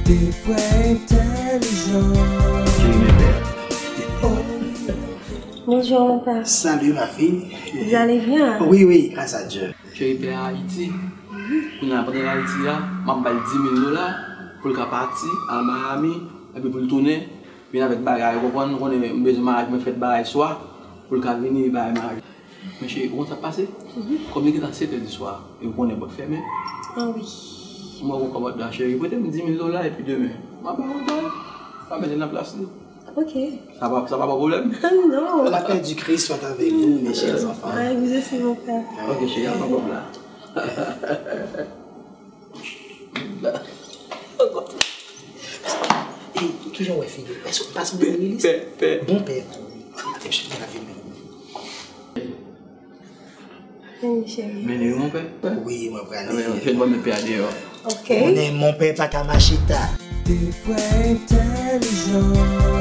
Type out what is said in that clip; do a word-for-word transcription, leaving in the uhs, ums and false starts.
De frè entèlijan. Bonjour, mon père. Salut, ma fille. Vous allez bien? Oui, oui, grâce à Dieu. Cheri, pè a Ayiti. Kounye a, pandan l Ayiti a, m ap ba l dis mil dola pou l ka pati al Miami, epi pou l tounen, vin avèk bagay, ou konprann? Ou konnen m bezwen maryaj mwen fèt bagay swa, pou l ka vini bay maryaj. Men cheri, ou konn sa k pase? Kòm li gentan sèt è di swa, e ou konnen bank fèmen. Ah wi. M wè ou kòmòd la, cheri, prete m dis mil dola, epi demen m ap ba ou l. Pa mete nan plas li. Ok. Sa pa, sa pa ba pwoblèm? Non. La paix du Christ soit avec vous, mes chers enfants. Avec vous aussi, mon père. Ok, cheri, al nan kòb la. Kijan w wè figi l? Èske w pa sanble li? Pè, pè. Bon pè. Mèt cheri. Men li, mon pè. Wi, mwen prale. Fè l ban men pè a deyò. Ok. Konnen mon pè pa ka mache ta. De frè entèlijan.